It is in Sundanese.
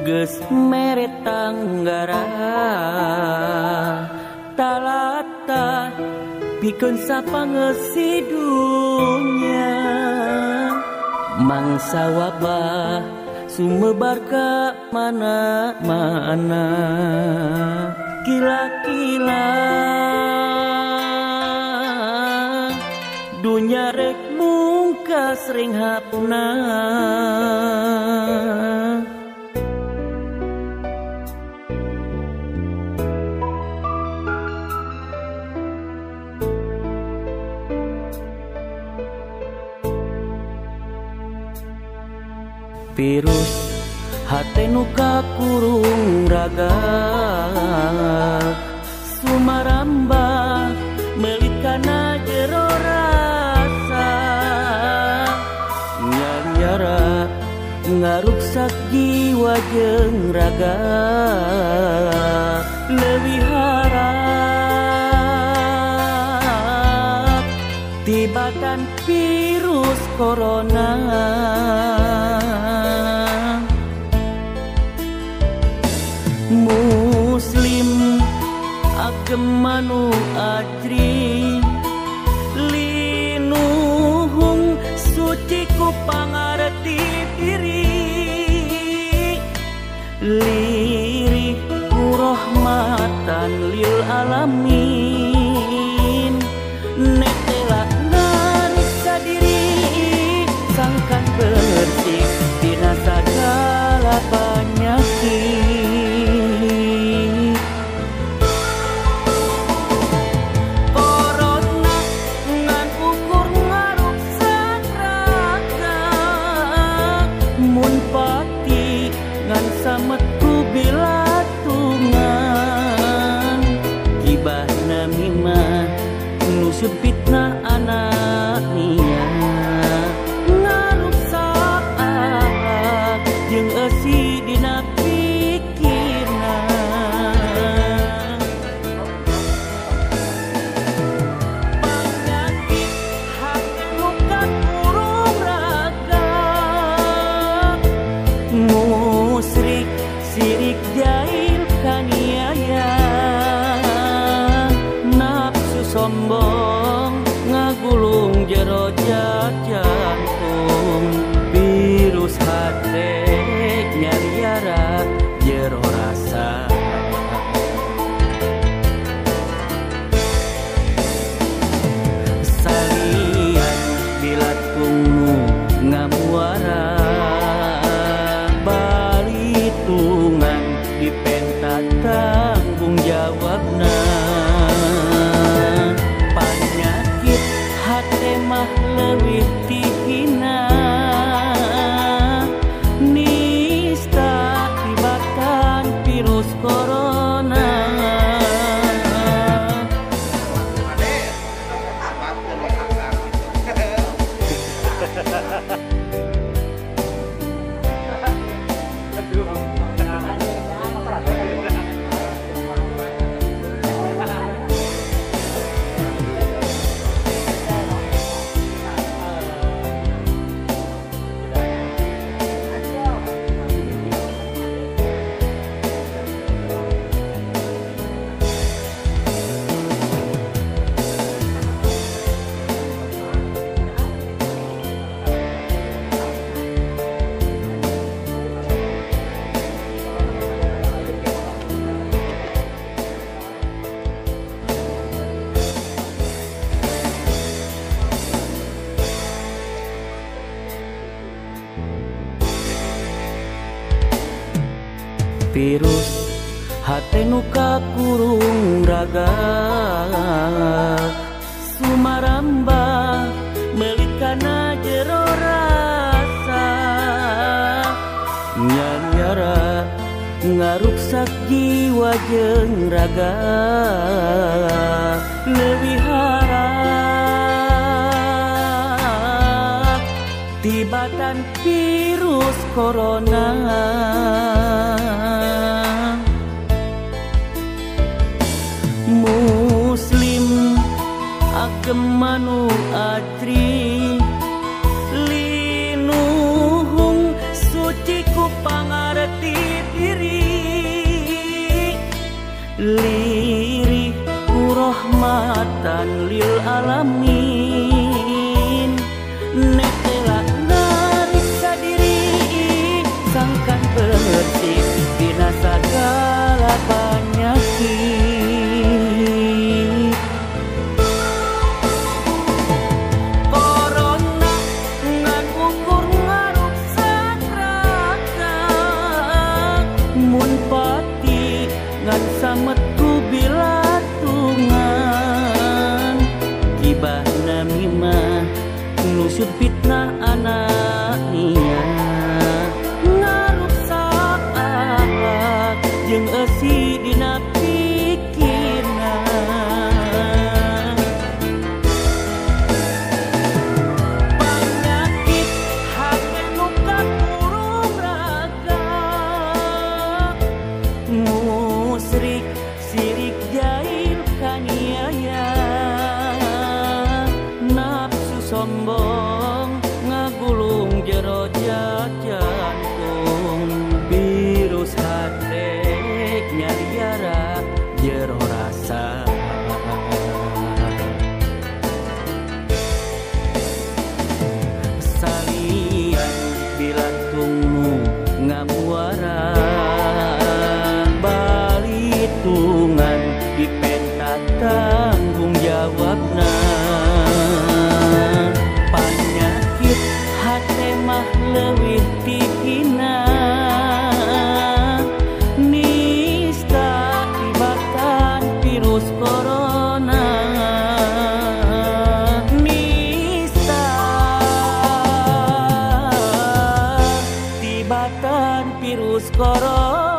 Geus mere tanggara talata pikeun sapangeusi dunya mangsa wabah sumebar ka mana-mana kila-kila dunya rek mungkas ring hapna. Virus hate nu kakurung raga sumaramba meulit kana jero rasa nyariara ngaruksak jiwa jeung raga leuwih harap tibatan virus corona. Muslim agama nu ajri linuhung suci ku pangarti diri lirih ku rahmatan lil alamin netela ngariksa diri sangkan bersih dina sagala penyakit. Nusut fitnah anaknya ngaruksak jeung eusi dina pikirna. Panyakit hate nu kakurung raga musrik sirik jail kaniaya nafsu sombong ngagulung jero jantung virus hate nyariara jero rasa. Salian bilatungmu ngamuara balitungan dipenta tanggung jawabna. Mah leuwih tihina nista tibatan virus corona. Virus hate nu kakurung raga sumaramba meulit kana jero rasa nyariara ngaruksak jiwa jeung raga leuwih harap tibatan virus corona. Muslim agama nu ajri linuhung suci ku pangarti letih diri lirih kurahmatan lil alamin netela nariksa diri sangkan bersih dina sagala panyakit. Corona ngan ukur ngaruksak rata mun pati ngan samet ku bilatungan gibah namimah nusut fitnah anaknya ngaruksak akhlak jeung eusi dina pikiran panyakit hate nu kapurung raga musrik sirik jahil kaniaya nafsu sombong ngagulung jero jantung virus hate nyariara jero rasa salian bilatungmu ngamuara balitungan dipenta tanggung jawabna panyakit hate mah leuwih tipina nista tibatan virus corona nista tibatan virus corona.